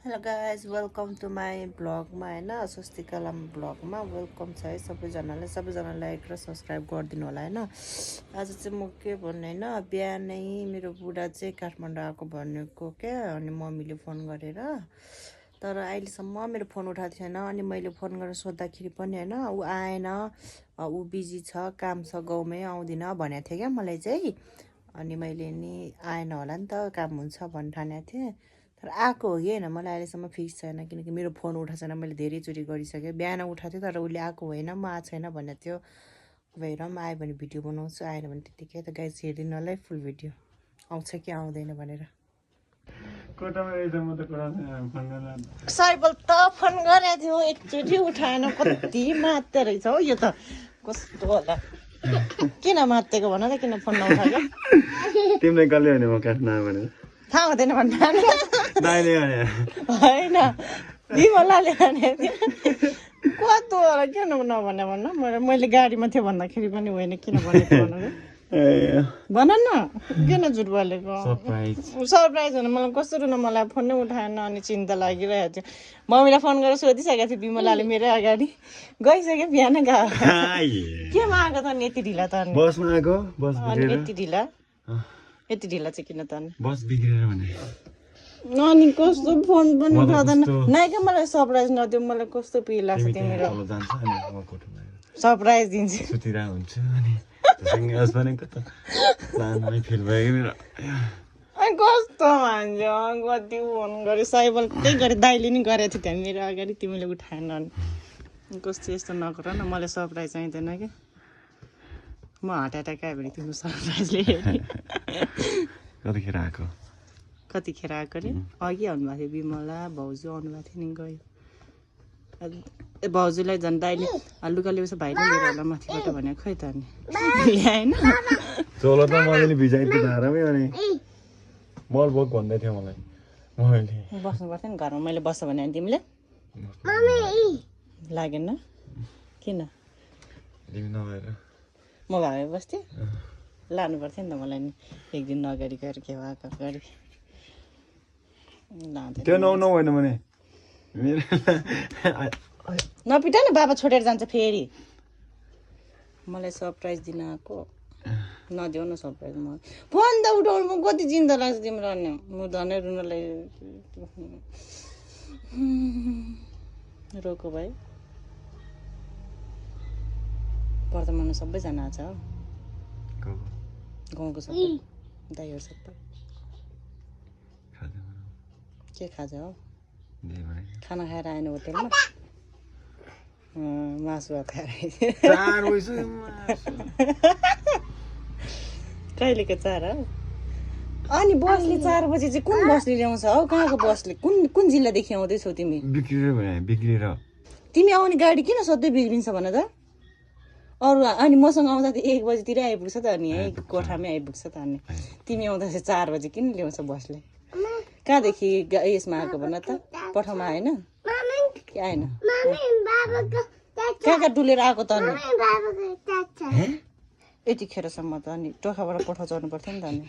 Hello guys welcome to my ब्लगमा होइन स्वस्तिका लामा ब्लगमा welcome छ है सबैजनालाई लाइक र सब्सक्राइब गरिदिनु होला होइन। आज चाहिँ म के भन्ने होइन, बिहानै मेरो बुढा चाहिँ काठमाडौँ आएको भनेको क्या, अनि मम्मीले फोन गरेर, तर अहिलेसम्म मेरो फोन उठाएको थिएन। अनि मैले फोन गरेर सोद्धाखेरि पनि होइन ऊ आएन, ऊ बिजी छ, काम छ, गाउँमै आउँदिन भनेको थियो क्या मलाई चाहिँ। अनि मैले नि आएन होला नि त, काम हुन्छ भन्ने ठानेको थिएँ, तर आएको हो कि होइन मलाई अहिलेसम्म फिक्स छैन, किनकि मेरो फोन उठाएको छैन। मैले धेरैचोटि गरिसकेँ, बिहान उठाएको थिएँ तर उसले आएको होइन, म आएको छैन भनेको थियो। भएर पनि आयो भने भिडियो बनाउँछु, आएन भने त्यतिकै त गाइस हेरिदिनु होला है फुल भिडियो, आउँछ कि आउँदैन भनेर। साइबल त फोन गरेको थियो, एकचोटि उठाएन, कति मात्दो रहेछ हौ यो त, कस्तो होला। किन मात्तेको भन त, किन फोन नउठाएको? तिमीलाई कसले भने म काठमाडौँ भनेर थाहा हुँदैन भन्नु होइन, विमलाले भनेको थियो। कस्तो होला, किन नभने भन्नु, मैले गाडीमा थियो भन्दाखेरि पनि होइन, किन भनेको भनेर भन न, किन झुट बोलेको? सरप्राइज भने मलाई कस्तो न, मलाई फोन नै उठाएन, अनि चिन्ता लागिरहेको थियो। मम्मीलाई फोन गरेर सोधिसकेको थियो, विमलाले मेरै अगाडि गइसक्यो, बिहानै गयो। केमा आएको त नि यति ढिला त? बसमा आएको, बस अनि यति ढिला चाहिँ किन त? बस बिग्रेर भने अनि कस्तो फोन पनि उठाउँदैन नाइ क्या, मलाई सरप्राइज नदियो, मलाई कस्तो पिर लाग्छ तिम्रो। सरप्राइज दिन्छ सुतिरा हुन्छ अनि सँगै आज भनेको त प्लानमै फेल भयो कि मेरो। अनि कस्तो मान्छ, कति फोन गरे, साइबल त्यही गरे, दाइले नि गरेको थियो त्यहाँ मेरो अगाडि, तिमीले उठाएन। अनि कस्तो यस्तो नगर न, मलाई सरप्राइज चाहिँदैन क्या, म हार्ट एट्याक आयो भने तिम्रो सरप्राइजले। कतिखेर आएको? कतिखेर आएको अरे अघि आउनुभएको थियो, विमला भाउजू आउनुभएको थियो नि, गयो। भाउजूलाई झन् दाइले लुगा ल्याउँछ भाइले लिएर होला माथिबाट भनेको, खै त अनि ल्याएन। चोलो त मैले भिजाइदियो धारामै, अनि मल बोक भन्दै थियो मलाई, मैले बस्नु पर्थ्यो नि घरमा, मैले बस्छ भने अनि तिमीले लागेन किन? तिमी नभएर म भए बस्थेँ, लानु पर्थ्यो नि त मलाई नि, एक दिन अगाडि गएर के भएको अगाडि त्यो नौ होइन भने नपिटा न, बाबा छोडेर जान्छ फेरि। मलाई सरप्राइज दिन आएको, नदेऊ न सरप्राइज। म फोन त उठाउनु, म कति चिन्ता लाग्छ तिम्रो, अनि म धनै रुनलाई रोको भाइ। वर्तमानमा सबैजना छ गाउँको सबै दाइहरू सबै। के खाजा हो? खाना खाएर आएन होटेलमा, मासु भात खाएर कहिलेको 4 हो? अनि बसले 4 बजी चाहिँ कुन बसले ल्याउँछ हौ? कहाँको बसले? कुन जिल्लादेखि आउँदैछौ तिमी? बिग्रेर तिमी आउने गाडी किन सधैँ बिग्रिन्छ भन त? अरू अनि मसँग आउँदा त 1 बजीतिर आइपुग्छ त, अनि है कोठामै आइपुग्छ त, अनि तिमी आउँदा चाहिँ 4 बजी किन ल्याउँछ बसले? कहाँदेखि यसमा आएको भन त, पठाउमा आएन कि आएन? कहाँ डुलेर आएको त? अनि यतिखेरसम्म त अनि टोखाबाट पठाउनु पर्थ्यो नि त। अनि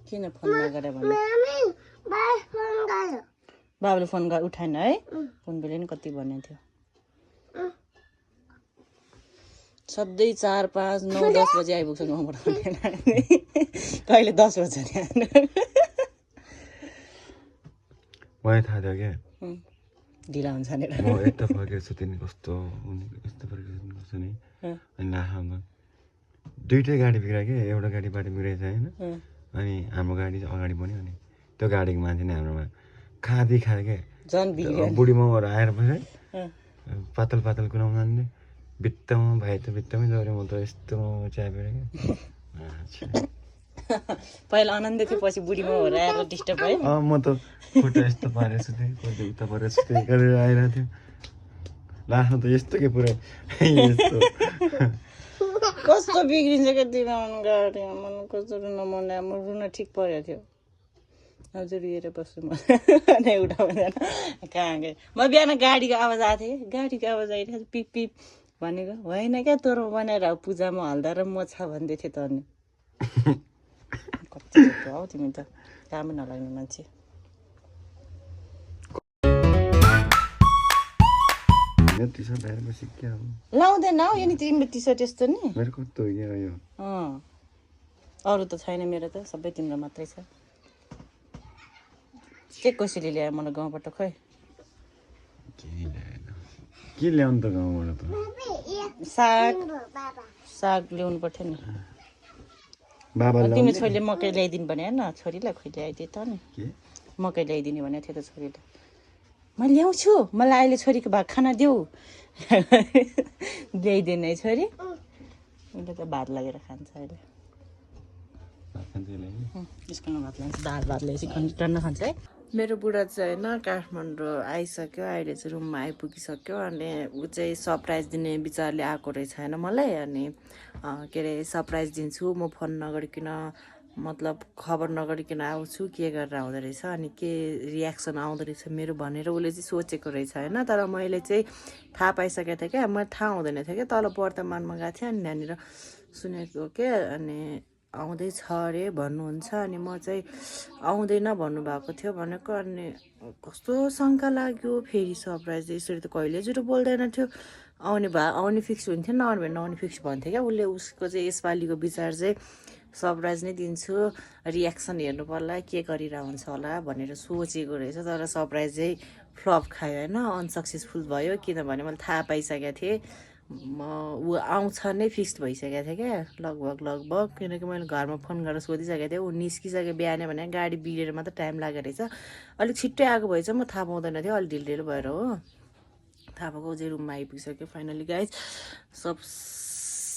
किन फोन नगरे भने? बाबाले फोन गरेर उठाएन है, पुनबेले नि कति भनेको थियो, सधैँ 4, 5, 9, 10 बजी आइपुग्छ गाउँबाट, कहिले 10 बज्छ मलाई थाहा थियो क्या ढिला हुन्छ नि। म यता फर्केर सुतिने कस्तो यस्तो फर्केर सुत्नु कस्तो नि। अनि लाखामा दुइटै गाडी बिग्रायो क्या, एउटा गाडी बाटो बिग्रेछ होइन, अनि हाम्रो गाडी चाहिँ अगाडि बन्यो, अनि त्यो गाडीको मान्छे नै हाम्रोमा खाँदै खायो क्या, झन् बिग्रियो। बुढी माउहरू आएर पनि पातल पातल कुनाउनु जान्थ्यो, भित्तामा भाइ त भित्तामै गऱ्यो, म त यस्तो च्यापेर क्या। पहिला आनन्द थियो, पछि बुढी माउहरू आएर डिस्टर्ब भयो। म त खुट्टा यस्तो पारेर सुतेँ, कहिले उता पारेर सुतेँ गरेर आइरहेको थियो। लास्टमा त यस्तो के पुरै यस्तो कस्तो बिग्रिन्छ क्या तिमीहरू गाडीमा, मन कस्तो रुन मन लाग्यो, म रुन ठिक परेको थियो। हजुर रुएर बस्छु म नै उठाउँदैन कहाँ गएँ। म बिहान गाडीको आवाज आएको थियो, गाडीको आवाज आइरहेको पिप पिप भनेको होइन क्या, तोरो बनाएर पूजामा हल्दा र म छ भन्दै थियो त। अनि कति रुपियाँ हौ तिमी त कामै नलाग्ने मान्छे मेरो टी सर्ट हेरेर सिक्यो लाउँदैन हौ यो नि तिम्रो टी सर्ट यस्तो नि मेरो कस्तो यो अरू त छैन मेरो त सबै तिम्रो मात्रै छ के कसैले ल्यायो मलाई गाउँबाट खै के ल्याउनु त गाउँबाट त साग ल्याउनु पर्थ्यो नि बाबा तिम्रो छोरीले मकै ल्याइदिनु भने होइन छोरीलाई खोइ ल्याइदिए त नि के मकै ल्याइदिने भनेको थियो त छोरीले म ल्याउँछु मलाई अहिले छोरीको भात खाना देऊ ल्याइदिएन है छोरी उसले त भात लगेर खान्छ अहिले स्कुलमा भात लान्छ दाल भात ल्याएपछि टन्न खान्छ है मेरो बुढा चाहिँ होइन काठमाडौँ आइसक्यो अहिले चाहिँ रुममा आइपुगिसक्यो अनि ऊ चाहिँ सरप्राइज दिने विचारले आएको रहेछ होइन मलाई अनि के अरे सरप्राइज दिन्छु म फोन नगरिकन मतलब खबर नगरिकन आउँछु के गरेर आउँदो रहेछ अनि के रियाक्सन आउँदो रहेछ मेरो भनेर उसले चाहिँ सोचेको रहेछ होइन तर मैले चाहिँ थाहा पाइसकेको थिएँ क्या मलाई थाहा हुँदैन थियो क्या तल वर्तमानमा गएको थिएँ अनि त्यहाँनिर सुनेको के अनि आउँदैछ अरे भन्नुहुन्छ अनि म चाहिँ आउँदैन भन्नुभएको थियो भनेको अनि कस्तो शङ्का लाग्यो फेरि सरप्राइज यसरी त कहिले जुरो बोल्दैन थियो आउने फिक्स हुन्थ्यो नआउने भने नआउने फिक्स भन्थ्यो क्या उसले उसको चाहिँ यसपालिको विचार चाहिँ सरप्राइज नै दिन्छु रियाक्सन हेर्नु पर्ला के गरिरहेको हुन्छ होला भनेर सोचेको रहेछ तर सरप्राइज चाहिँ फ्लप खायो होइन अनसक्सेसफुल भयो किनभने मैले थाहा पाइसकेको थिएँ ऊ आउँछ नै फिक्स भइसकेको थियो क्या लगभग किनकि मैले घरमा फोन गरेर सोधिसकेको थिएँ ऊ निस्किसक्यो बिहानै भने गाडी बिग्रेर मात्र टाइम लागेको रहेछ अलिक छिट्टै आएको भए चाहिँ म थाहा पाउँदैन थियो अलिक ढिलो भएर हो थाहा पाएको चाहिँ रुममा आइपुगिसक्यो फाइनली गाइज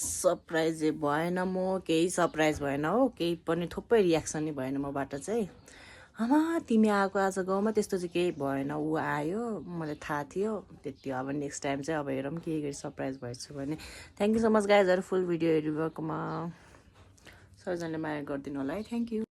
सरप्राइज भएन म केही सरप्राइज भएन हो केही पनि थुप्रै रियाक्सन नै भएन मबाट चाहिँ आमा तिमी आएको आज गाउँमा त्यस्तो चाहिँ केही भएन ऊ आयो मलाई थाहा थियो त्यति अब नेक्स्ट टाइम चाहिँ अब हेरौँ के गरी सरप्राइज भएछु भने थ्याङ्क यू सो मच गाइजहरू फुल भिडियो हेरिभएकोमा सबैजनाले माया गरिदिनु होला है थ्याङ्क यू